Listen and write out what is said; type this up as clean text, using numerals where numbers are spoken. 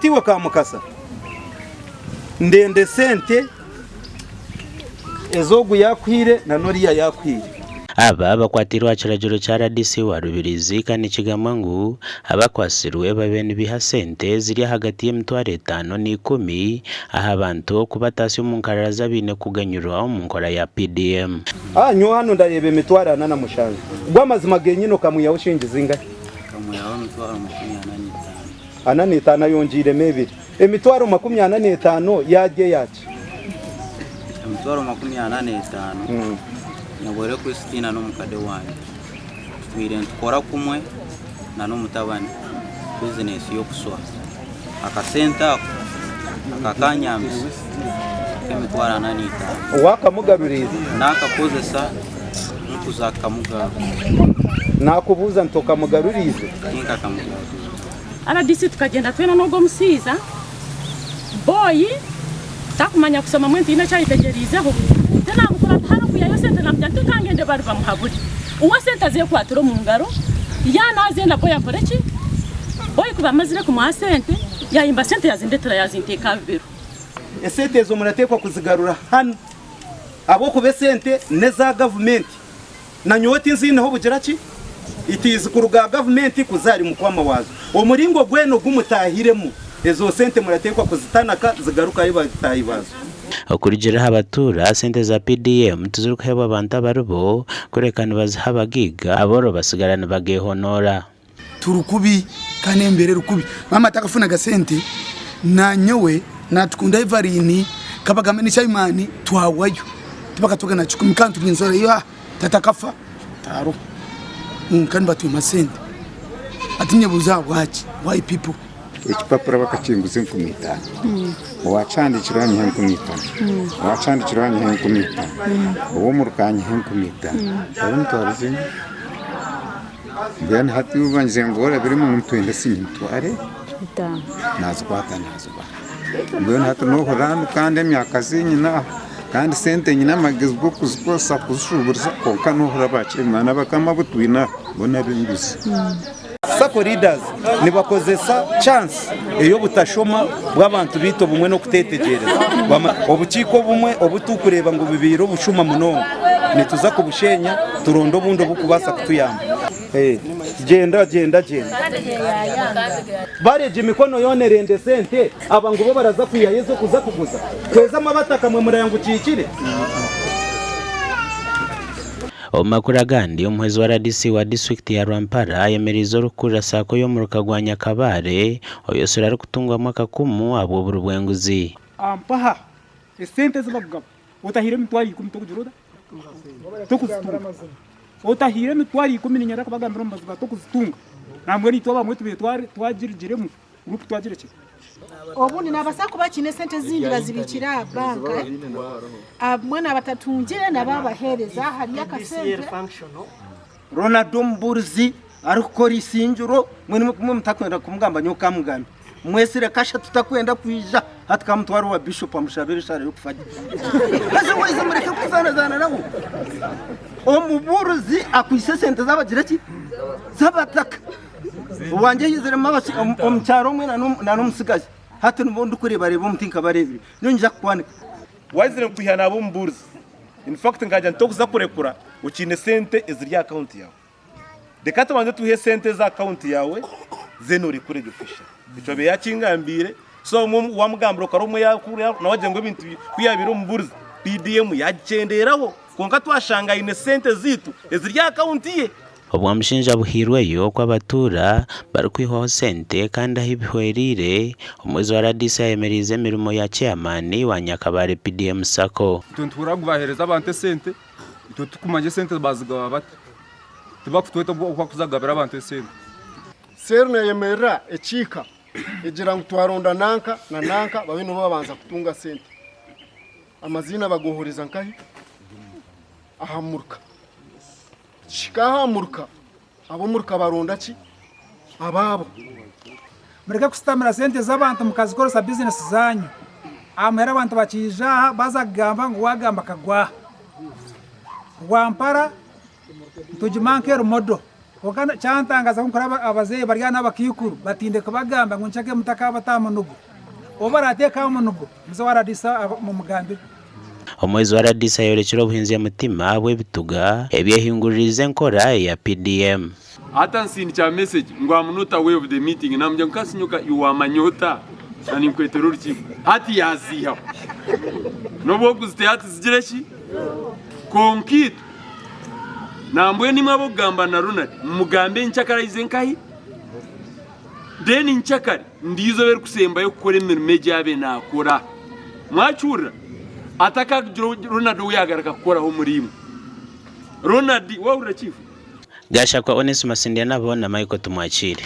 Tiwe Kamukasa, ndenda esente ezi ogu yaakuhaire na n'oriya yaakuhaire. Aba bakwateirwe aha kiragiro kya rdc wa Rubirizi kandi nikigambwa ngu abakwatsirwe babaire nibaiha sente ziri ahagati y'emitwaro etaano n'ikumi aha bantu kubatasya omu nkarara z'abaine kuganyirwa omu nkora ya PDM. Ah, nyowe hanu ndareeba emitwaro 47. Gw'amazima genyine okamwihaho shingi zingahi? Nkamwihaho emitwaro 45. 45 ayongyeiremu ebiri. Emitwaro 45 yaarya eyaaki? Emitwaro 45 nyebwire Christina n'omukade wangye. Tutwire nitukora kumwe na n'omutabani bizinesi y'okuswa. Akasente ako akakanyambisa ak'emitwaro 45. Wakamugaruriire? Nakakozesa nkuza kukamugarura. Nakubuuza nti okamugaruriize? Tinkakamugaruriire. Rdc tukagyenda twena n'ogwo omushaija, boyi takumanya kushoma mbwenu tihaine eki ayetegyereizeho, then namukurata hare okwihayo esente namugira nti kangende bari bamuhabure, uwe esente azekwatire omu ngaro, ya nazenda boyi akore ki? Boyi kubamazire kumuha sente yayimba sente yazindetera yazinteeka aha bibero. Esente ezo murateekwa kuzigarura hanu ahabw'okuba esente n'eza gavumenti. Na nyowe tinziineho bugira ki? Itiizi kuruga aha gavumenti kuza ahari mukwama waazo. Omuringo gwena ogu mutaahiremu, ezo sente murateekwa kuzitanaka zigaruke ahi bataahi baazo. Okurugiirira aha batuura, sente za PDM tizirikuheebwa bantu abaribo, kureka nibaziha abagaiga, abooro batsigara nibageehonoora. Turi kubi kandi embeera eri kubi. Maama takafunaga sente nanyowe natukunda Evelyn Kabagamba ne Chaimani twahwayo tibakatuhaga na kikumi kandi turi enzara yo tata akafa tariho kwonka nibatwima sente hati nyebuuza ahabwaki why people. Ekipapura bakakinguza 5000. Owakihandiikire anyiha 5000. Owakihandiikire anyiha 5000. Ow'omuruka anyiha 5000. Aba emitwaro zingahi? Mbwenu hati obanyize ngu orabiremu ngu nitwenda esimu emitwaro nazikwata nazibaha. Mbwenu hati nohurira ngu kandi emyaka zinyine aha kandi sente nyine amagezi g'okuzikozesa kuzishuburiza kwonka nohurira ba chairman abakama abu twine aha bo n'abenguzi. Sacco leaders nibakozesa chance ey'obutashoma bw'abantu baitu obumwe n'okutetegyereza. Obukiiko obumwe obu turikureeba ngu bubaire obushuma munonga nituza kubushenya turonde obundi oburikubaasa kutuyamba. Gyenda gyenda gyenda. Baregye emikono yoona erenda esente aba ngu bo baraza kwihayo ez'okuza kuguza. Kweza amabataka mwe muraya ngu kihikire? Omu makuru agandi, omuhwezi wa rdc wa disiturikiti ya Rwampara ayemereize orikukurira saako y'omuruka gwa Nyakabare, Oyosire arikutungwamu akakumu ahabw'oburi bw'enguzi. Mpaha esente ezi bakugaba otahaire 100,000 tokugira ota? Tokuzitunga. Otahaire 100,000 niinyenda kubagambira omu mazima tokuzitunga. Nambwenu itwe abamwe tubaire twagirugiremu guruupu twagirekire. Obundi naabaasa kuba akiine esente ezindi bazibiikire aha banka, mbwenu abatatungire nabo abaheereza hariyo akasente. Ronald omubuurizi arikukora eisingiro, mbwenu imwe mutakwenda kumugamba nyowe kamugambye. Mwetsire kashatu takwenda kwija, hati kamutware owa bishopu amushabire eshaara y'okufa gye. Haza waiza mureke kuzaanazaana nawe. Omubuurizi akwaitse esente z'abagira ki? Z'abataka. Owangye haiziremu omu kyaro omwe n'omutsigazi. Hati nibo ndikureebareeba omu tinkabareebire. Nyowe niinyija kukwanika. Waizire nkwiha naaba omubuurizi. In fact nkagira nti tokuza kurekura okiine sente eziri aha account yaawe. Reka tubanze twihe esente eza account yaawe then orekure egyo fisher. Ekyo abaire yakingambiire so omwe wamugambira okara omwe nawe agira ngu ebintu ku yabaire omubuurizi PDM yagikyenderaho kwonka twashanga aine sente zaitu eziri aha account ye. Obwamushinja buhairweyo oku abatuura barikwihwaho sente kandi ahu bihwereire, omuhwezi wa rdc ayemereize emirimo ya chairman wa Nyakabare PDM Sacco. Itwe nituhurira ngu baheereza abantu esente, itwe titukumanya esente baazigaba bata. Tibakutweta oku barikuza kugabira abantu esente. Seeri neeyemerera ekiika egira ngu twaronda nanka na nanka babe nibo babanza kutunga sente. Amaziina bagoohoreza nkahi? Aha muruka. Kihika aha muruka, ab'omuruka baronda ki? Abaabo. Mureke kusitamira sente z'abantu mukazikoresa bizinesi zaanyu. Aha muheru abantu bakiija aha baza kugamba ngu waagamba akagwa aha. Rwampara nitugimanya nk'eri modo. Kwonka kyantangaza ku nkuraba abazeeyi bari aha n'abakaikuru batinde kubagamba ngu nkyake mutakaabata aha munugo. Obu baraateeka aha munugo, muze owa rdc mumugambire. Omuhwezi wa rdc ayorekire obuhinzya mutima bw'ebituga ebyehinguririize enkora eya PDM. Hati ansindikira message ngu am not aware of the meeting namugira ngu Kasinyoka iwe wamanya ota na ninkwetera orukiiko hati yaziihaho nobu okuziteyo hati zigire ki kwonka itwe nambwenu imwe abokugamba na Ronald mumugambe enkyakare aize nkahi then nkyakare ndiizoba erikusembayo kukora emirimo egi abe nakora mwakihurira atakagira Ronald ou yagaruka kukoraho omuri imwe Ronald wahurira chief? Gashakwa Onesmus Ndyanabo na Michael Tumwakiire.